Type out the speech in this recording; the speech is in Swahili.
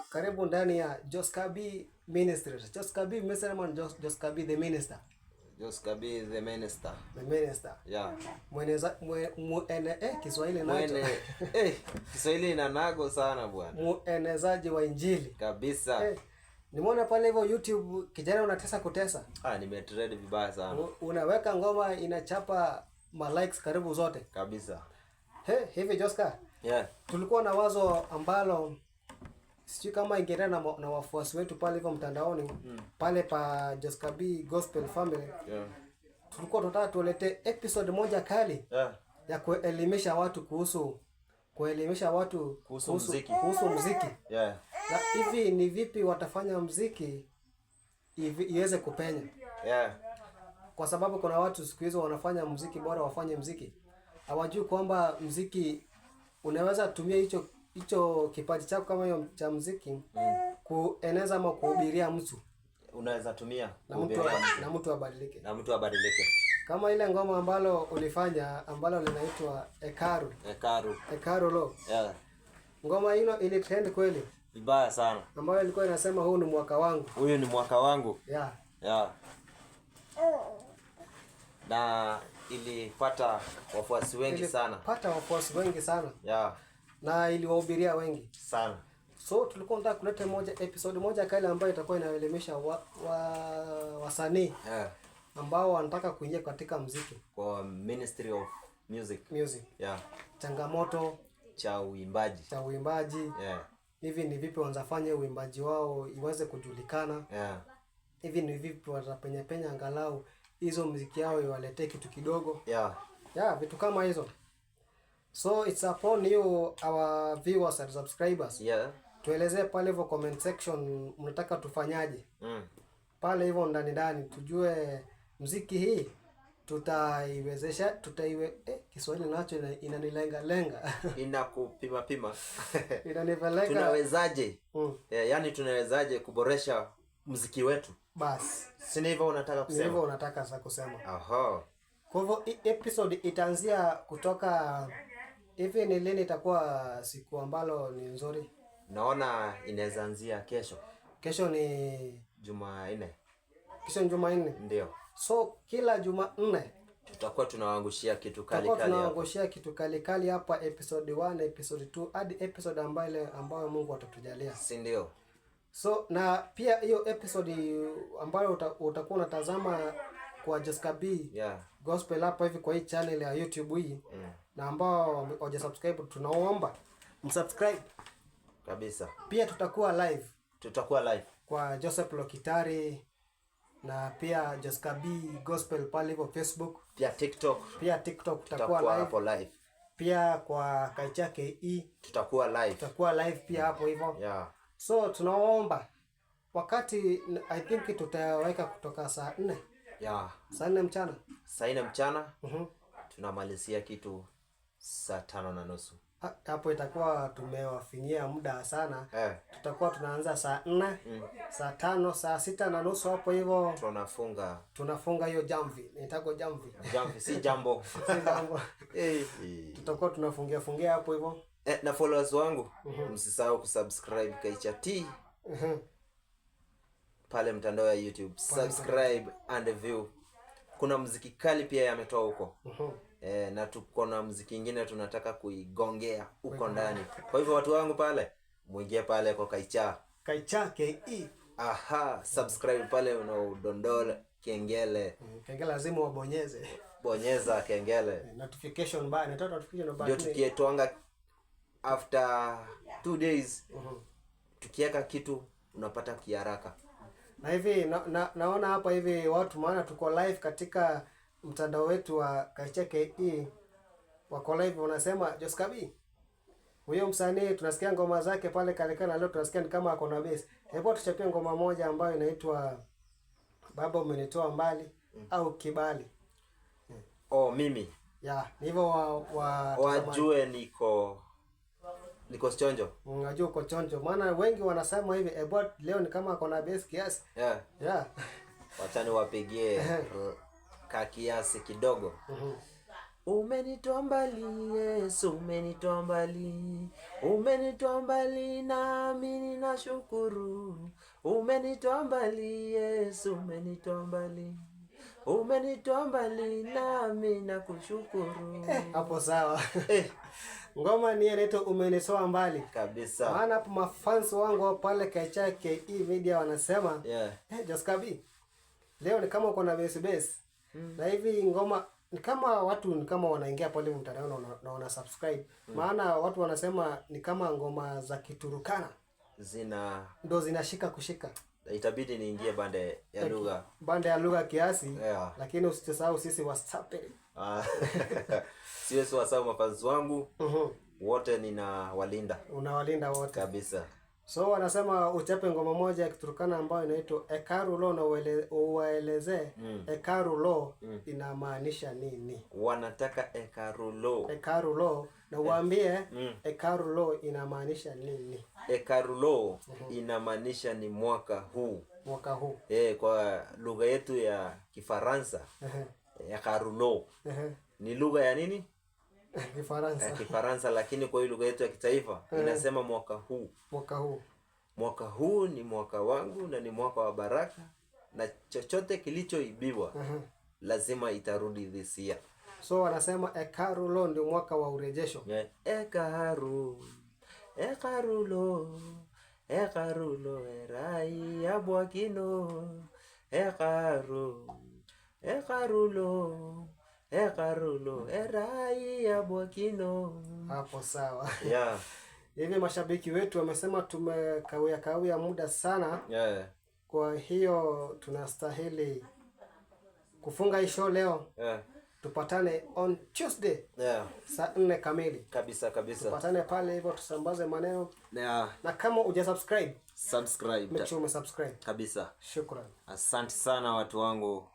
Karibu ndani ya Joska B Ministries. Joska B Ministry ama Joska B the Minister. Joska B the Minister. The Minister. Yeah. Mweneza mwe, Kiswahili nacho. Mwene, Kiswahili ina nago sana bwana. Muenezaji wa Injili. Kabisa. Nimeona pale hivyo YouTube kijana unatesa kutesa. Ah, nimetrend vibaya sana. Unaweka ngoma inachapa ma likes karibu zote. Kabisa. He, hivi Joska, tulikuwa na wazo ambalo sijui kama ingeendana na wafuasi wetu pale hivyo mtandaoni pale pa Joska B Gospel Family. Tulikuwa tunataka tulete episode moja kali ya kuelimisha watu kuhusu muziki. Kuhusu muziki. Na hivi ni vipi watafanya muziki iweze kupenya. Kwa sababu kuna watu siku hizo wanafanya muziki bora wafanye muziki. Hawajui kwamba muziki unaweza tumia hicho kipaji chako kama hiyo cha muziki kueneza ama kuhubiria mtu. Unaweza tumia Na mtu kuhubiria mtu. Na mtu abadilike. Na mtu abadilike. Kama ile ngoma ambalo ulifanya ambalo linaitwa Ekaru. Ekaru. Ekaru lo. Ngoma hilo ili trend kweli. Vibaya sana. Ambayo ilikuwa inasema huu ni mwaka wangu. Huyu ni mwaka wangu. Na ilipata wafuasi wengi sana. Ilipata wafuasi wengi sana. Na iliwahubiria wengi sana. So tulikuwa tunataka kuleta episode moja kale ambayo itakuwa inaelimisha wasanii ambao wanataka kuingia katika muziki. Kwa Ministry of Music. Music. Changamoto cha uimbaji. Cha uimbaji. Hivi ni vipi wanafanya uimbaji wao iweze kujulikana. Hivi ni vipi watapenya penya angalau hizo muziki yao iwaletee kitu kidogo. Yeah, vitu kama hizo. So it's upon you, our viewers and subscribers. Tuelezee pale hivyo comment section mnataka tufanyaje. Pale hivyo ndani ndani tujue muziki hii tutaiwezesha, Kiswahili nacho inanilenga lenga. Inakupima pima. Inanipeleka. Tunawezaje? Yani tunawezaje kuboresha muziki wetu? Bas. Si ni hivyo unataka Ni kusema? hivyo unataka sasa kusema. Aha. Kwa hivyo episode itaanzia kutoka hivi ni lini itakuwa siku ambalo ni nzuri? Naona inaweza anzia kesho. Kesho ni Jumanne. Kesho ni Jumanne. Ndio. So kila Jumanne tutakuwa tunawaangushia kitu kali tutakuwa kali hapa. tunawaangushia kitu kali kali hapa, episode 1, episode 2 hadi episode ambayo Mungu atatujalia. Si ndio? So na pia hiyo episode ambayo utakuwa unatazama kwa Joska B Gospel hapa hivi kwa hii channel ya YouTube hii. Na ambao hawajasubscribe tunaomba msubscribe. Kabisa. Pia tutakuwa live. Tutakuwa live kwa Joseph Lokitari na pia Joska B Gospel pale hivyo Facebook. Pia TikTok. Pia TikTok tutakuwa Tutakuwa live. hapo live. Pia kwa Kaicha KE tutakuwa live. Tutakuwa live pia hapo hivyo. So tunaomba wakati I think tutaweka kutoka saa 4. Saa 4 mchana. Saa 4 mchana. Tunamalizia kitu saa 5:30. Hapo itakuwa tumewafinyia muda sana. Tutakuwa tunaanza saa 4, saa 5, saa 6:30 hapo hivyo. Tunafunga. Tunafunga hiyo jamvi. Nitakuwa jamvi. Jamvi si jambo. Si jambo. Tutakuwa tunafungia fungia hapo hivyo. Na followers wangu, msisahau kusubscribe Kaicha T. Pale mtandao ya YouTube. Pale Subscribe and view. Kuna muziki kali pia yametoa huko. Na tuko na muziki ingine tunataka kuigongea huko ndani. Kwa hivyo watu wangu pale, muingie pale kwa Kaicha. Kaicha KE. Aha, subscribe pale unaudondola kengele. Kengele lazima wabonyeze. Bonyeza kengele. Notification bar, natoa notification bar. Ndio tukietwanga after 2 days. Tukiweka kitu unapata kiharaka. Na hivi naona hapa hivi watu, maana tuko live katika mtandao wetu wa Kaicha KE, wako live wanasema Joska B huyo msanii tunasikia ngoma zake pale Kalikana, leo tunasikia ni kama ako na bass. Hebu tuchapie ngoma moja ambayo inaitwa Baba Umenitoa Mbali au Kibali. Oh, mimi. Ya, ni hivyo wajue niko chonjo. Unajua uko chonjo. Maana wengi wanasema hivi, leo ni kama ako na bass kiasi. Wacha niwapigie ka kiasi kidogo. Umenitoa mbali Yesu, umenitoa mbali. Umenitoa mbali nami nina Nashukuru umenitoa mbali Yesu, umenitoa mbali, umenitoa mbali nami nakushukuru. Hapo sawa. Eh, Ngoma ni inaitwa Umenitoa Mbali. Kabisa. Maana hapo mafans wangu wa pale Kaicha KE Media wanasema, "Eh, Joskabi, leo ni kama uko na bass bass." Na hivi ngoma ni kama watu ni kama wanaingia pale mtandaoni na wana subscribe. Maana watu wanasema ni kama ngoma za Kiturukana Zina ndo zinashika kushika. Itabidi niingie bande ya lugha. Banda ya lugha kiasi, lakini usisahau sisi wasapeli. Ah, siwezi wasahau mafans wangu wote, ninawalinda. Unawalinda wote. Kabisa. So wanasema uchape ngoma moja ya Kiturukana ambayo inaitwa Ekarulo na uwaelezee Ekarulo inamaanisha nini. Wanataka Ekarulo. Ekarulo na uwaambie Ekarulo inamaanisha nini. Ekarulo inamaanisha ni mwaka huu. Mwaka huu. Eh, kwa lugha yetu ya Kifaransa, Ekarulo ni lugha ya nini? Kifaransa. Ya Kifaransa, lakini kwa hiyo lugha yetu ya kitaifa inasema mwaka huu. Mwaka huu. Mwaka huu ni mwaka wangu na ni mwaka wa baraka, na chochote kilichoibiwa lazima itarudi this year. So wanasema Ekarulo ndio mwaka wa urejesho. Yeah. Ekaru, Ekarulo, Ekarulo erai abwakino, Ekaru, Ekarulo, Ekarulo erai abwakino. Hapo sawa. Yeah. Hivi mashabiki wetu wamesema tumekawia kawia muda sana. Kwa hiyo tunastahili kufunga hii show leo. Tupatane on Tuesday saa 4 kamili. Kabisa kabisa. Tupatane pale hivyo tusambaze maneno. Na kama hujasubscribe, Subscribe. make sure umesubscribe. Kabisa. Shukran. Asante sana watu wangu.